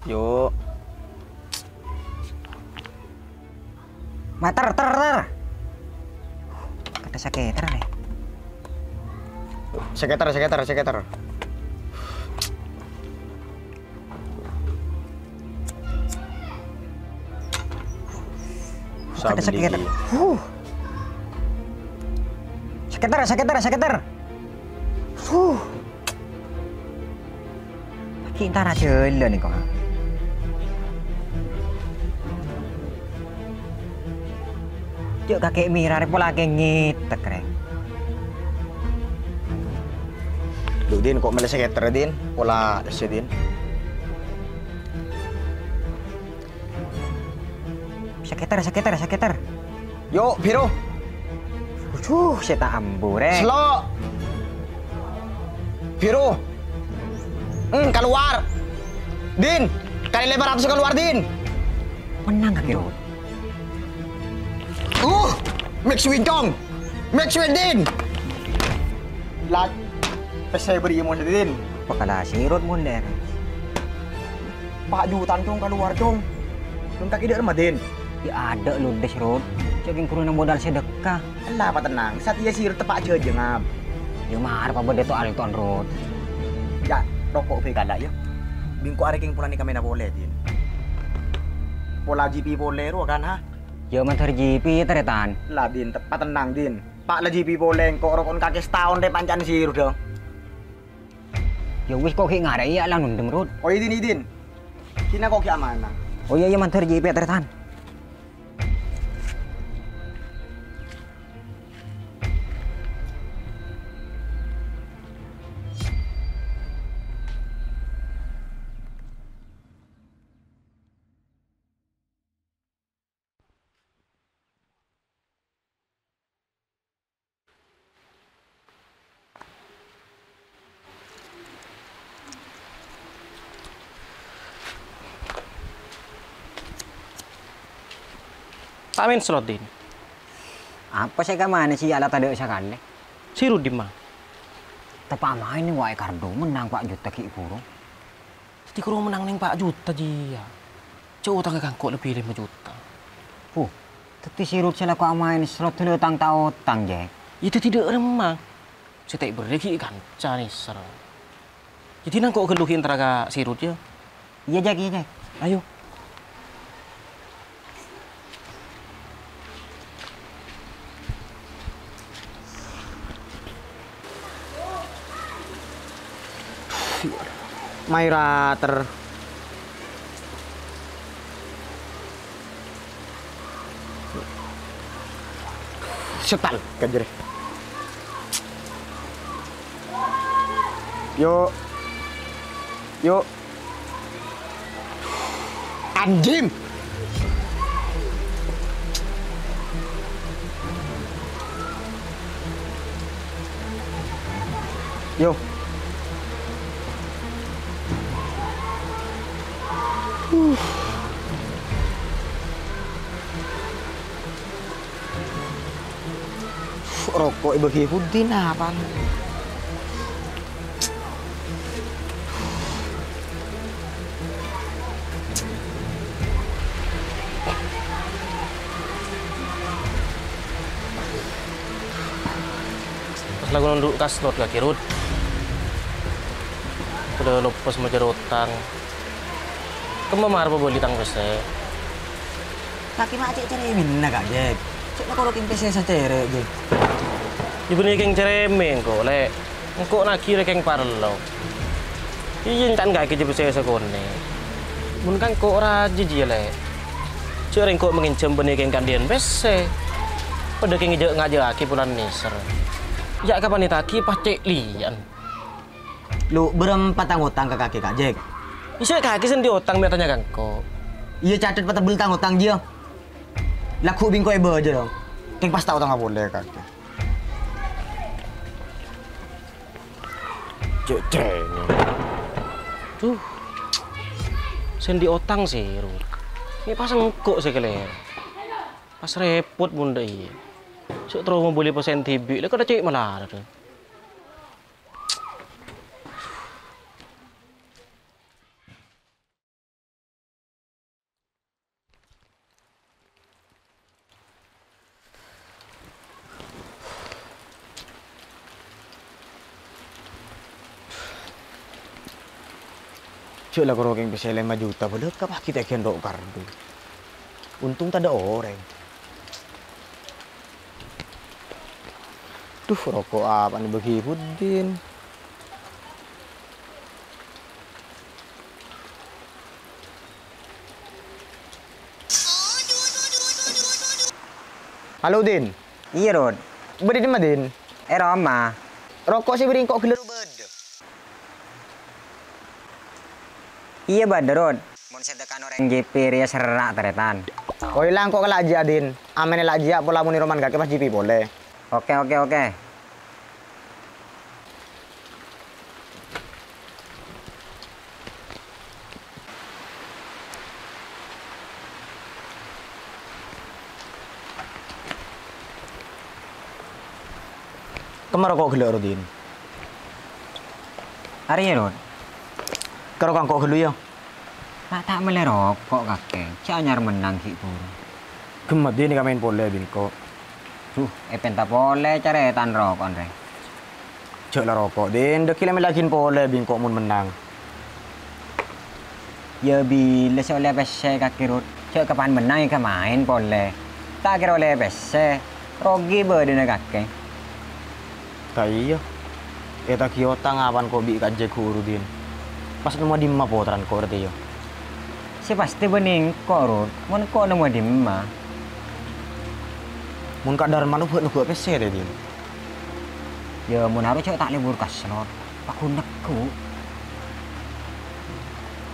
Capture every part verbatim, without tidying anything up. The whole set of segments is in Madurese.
Yo. Mater, ter, ter. Kata saketer nih. Saketer, saketer, saketer. Kata saketer. Huh. Saketer, saketer, saketer. Huh. Ghi' entara jhâlân nèko, ha? Jhâ' kakè mèra rè pola kèng ngètek rè. Dhu, Din, ko' mellè saketer, Din? Pola esse, Din. Saketer, saketer, saketer. Yo, Biro. Wujuh, sè ta' ambu, rè. Selo'. Biro. Hmm, kalowar. Din, kalè lèma ratos kalowar, Din. Mennang kakè, Rut. Uh, mèk suwincong. Mèk suwindin. La, pèssè bâriyâ mon, Din. Pakala sirut mon, Der. Pa' jutaan, Cong, kalowar, Cong. Mon kakè dâ' remma, Din? Ya, adâ' ludes, Rut. Cè' kèng ghuruna modal sedekah. Ella, patennang. Satèya sirut teppa' jhâjhângap. Ya, mar pabâdâ to-, alton, Rut. Ya, roko' bhâi kala', ya. Bi' engko' arè kèng polana ka mèna polè, Din. Pola J P polè, ro, kan, ha? Ya, mandhâr J P, ya, tarètan. La, Din, teppa' tennang, Din. Pa' la J P polè, engko' roko'na kakè sataon rè panca'na sirut, dâ. Ya wis, ko' ghi' ngarè' ya la nondhem, Rut. Oh, idin, idin. Sina ko' ghi' amana. Oh, iya, iya, mandhâr J P, tarètan. Ta' maèn slot, Din. Apa sè kamanè sè ya la tadâ' sakalè? Si Rudi, ma. Teppa' maèn neng wae kardo mennang pa' juta ghi' buru. Dhâddhi karo mennang neng pa' juta, jiyâ. Jhâ' otangnga ka engko' lebbi lèma juta. Huh, dhâddhi si Rut sè lako amaèn slot dhuli otang ta' otang, Jek? Iyâ dhâddhi dâ' remma. Sè ta' èberri' ghi' kanca nèser. Dhâddhi nang ko' ghâllu ghi' entara ka si Rut, yâ. Iyâ, Jek, iyâ, Jek. Ayo. Maèra ter. Setan, ganjere. Yo. Yo. Anjing. Yo. Roko' èbâghi budi napan? Pas lagu nondhu' ka slot kakè, Rut. Padâ loppa majâr otang. Kemma mara pabâli tang pèssè? Kakè ma' cè' cerèmènna, Ka' Jek. Cè' makolo kèng pèssè sacèrè', Jek. Yâ bânnè kèng cerèmè engko', Lè'. Engko' nagi rè kèng parlo. Iyâ, ènca'na kakè jhâ' pèssè sakonè'. Mon ka engko' rajâ jiyâ, Lè'. Jhâ' rè engko' mangènjhâm bânnè kèng kandiyân pèssè. Padâ kèng èjhâ'-ngajhâ'aghi polana nèser. Yâ, kapan ètagi pas cè' liyân. Lu, bârâmpa tang otang ka kakè, Ka' Jek? Iyâ, kakè sè andi' otang mè' atanya ka engko'. Iyâ, catet patebbel tang otang jiyâ. Lagghu' bi' engko' èbâjâr, dong. Kèng pas ta' otanga polè, kakè. Cè'-cè' nè. Duh. Sè andi' otang sè, Rut. Mè' pas engko' sè kalèro. Pas rèpot mon dâ' iyâ. Sè terro mabâli pèssè dhibi', la kadâ' cè' malarat. Jhâ' la karo kèng pèssè lèma juta, bâdâ ka paghi' tèghiyân ro' kardus. Ontong tadâ' orèng. Duh, roko' apana bâgi Budin? Halo, Din. Iyâ, Rut. Bâdâ è dimma, Din? È roma. Roko' sè bârri' engko' ghellâ' ro' bâdâ? Iyâ, bâdâ, Rut. Mon sè dâ' kan orèng J P rèya serra' tarètan. Oy, la engko' ka la' jiyâ, Din. Amènè la' jiyâ pola mon è romana kakè pas J P polè. Oke, oke, oke. Kemma roko' ghellâ' ro, Din? Arèya, Rut. Karo engko' ghâllu, yâ. Ma' ta' mellè roko', kakè. Jhâ' anyar mennang ghi' buru. Ghemmet, Din, ka maèn polè bi' engko'. Duh, èpènta polè carètan roko'na rè. Jhâ' la roko', Din. Dâgghi' la mellèaghin polè bi' engko' mon mennang. Yâ, bilâ sè ollè pèssè, kakè, Rut. Jhâ' kapan mennang èghâ maèn polè. Ta' kèra ollè pèssè. Rogi bâdâna kakè. Ta' iyâ. Ètaghi otang apana engko' bi' Ka' Jek ghuru, Din? Pas nemmowa dimma pottrana engko' rè tèya? Sè pastè bânnè engko', Rut. Mon engko' nemmowa dimma? Mon Ka' Darman obâ' neggu' pèssè rè, Din? Yâ, mon arowa jhâ' ta' lebur ka slot. Paggun neggu'.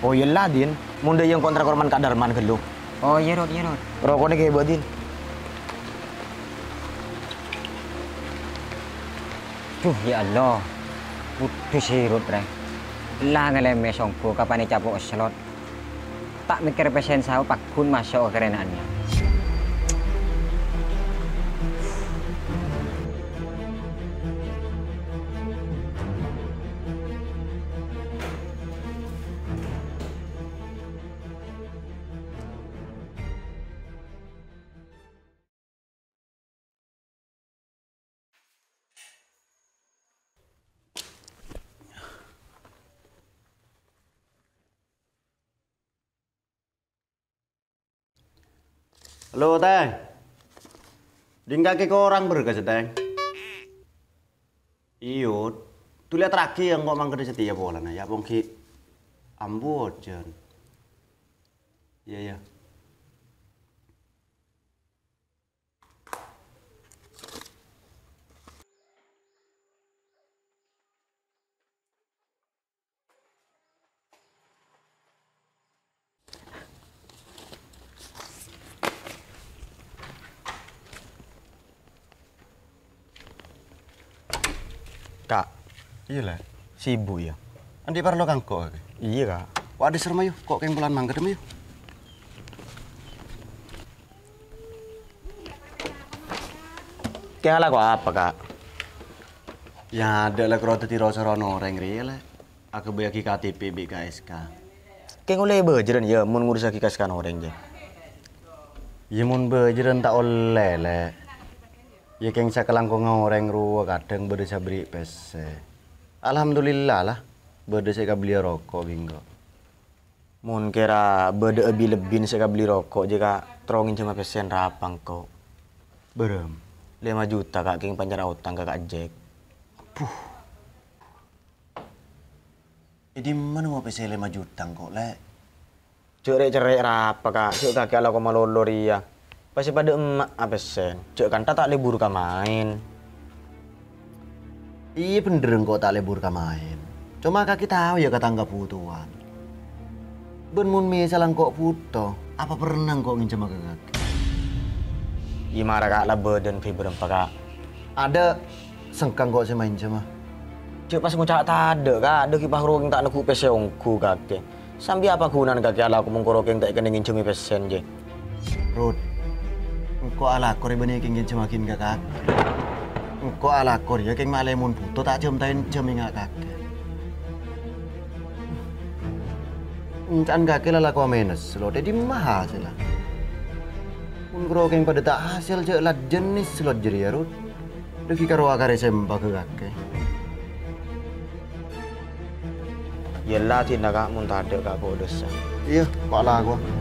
Oh, iyâ la, Din. Mon dâ' iyâ engko' entar ka romana Ka' Darman ghâllu. Oh, iyâ, Rut, iyâ, Rut. Roko'na ghibâ, Din. Duh, ya Allah. Kodhu sè Rut, rè. La ngalèmè songghu kapan ècapo' slot. Ta' mèkkèr pèssèna saos paggun maso' ka karèna'anna. Halo, Tèng. Ding kakè korang berkah, Tèng. Iyâ, dulih aterraghi engko' mangkada satèya polana, ya, ponggi ambu ojhân. Iyâ, iyâ. Ka'. Iyâ, Lè'. Sibuk, yâ? Andi' parlo ka engko', kakè? Iyâ, Ka'. Wa', dâsar, mayu. Ko' kèng polana mangkada, mayu. Kè alako apa, Ka'? Yâ, adâ' la karo dhâddhi ro-sorowan orèng rèya, Lè'. Aghâbâyyaghi K T P bi' K S K. Kèng ollè bâjârân, yâ, mon ngurusaghi K S K-na orèng, jâ. Yâ, mon bâjârân ta' ollè, Lè'. Yâ, kèng sakalangkongnga orèng rowa kadhâng bâdâ sè aberri' pèssè. Alhamdulillah, la, bâdâ sè èkabelliyâ roko' bi' engko'. Mon kèra bâdâ'â bi-lebbina sè èkabelli roko', jâ, Ka', terro ngènjhâma pèssèna rapa engko'. Bârâmma? Lèma juta, Ka', kèng pancara otang ka Ka' Jek. Abbhu. È dimma nemmo pèssè lèma juta engko', Lè'? Jâ' rè'-cerrè' rapa, Ka'? Jâ' kakè alako malolo rèya. Pas sè padâ emma'a pèssèna. Jâ' kantha ta' lebur ka maèn. Iyâ, bhendher engko' ta' lebur ka maèn. Coma kakè tao, yâ, ka tang kabhutowan. Bân mon mèsalla engko' bhuto, apa perna engko' ngènjhâma ka kakè? Iyâ, mara, Ka', la bâdâna bhâi bârâmpa, Ka'. Adâ', sengka engko' sè maènjhâma. Jâ' pas ngoca' tadâ', Ka', dâgghi' pas rowa kèng ta' neggu' pèssè ongghu kakè. Sambi apa ghunana kakè alako mon karo kèng ta' èkennèng ngènjhâmè pèssèna, jâ? Rut, engko' alako rèya bânnè kèng ngènjhâmaghin ka kakè. Engko' alako rèya kèng malè mon bhuto ta' jâm-taènjhâm ènga' kakè. Enca'na kakè la lako amènessa, Rut, è dimma hasèlla? Mon karo kèng padâ ta' hasèl, jâ' la jhânnès, Rut, jârèya, Rut. Dâgghi' karo akarè sèmpa ka kakè. Iyâ la, dinah, Ka', mon tadâ' Ka' Polus. Iyâ, Ka' lakowa.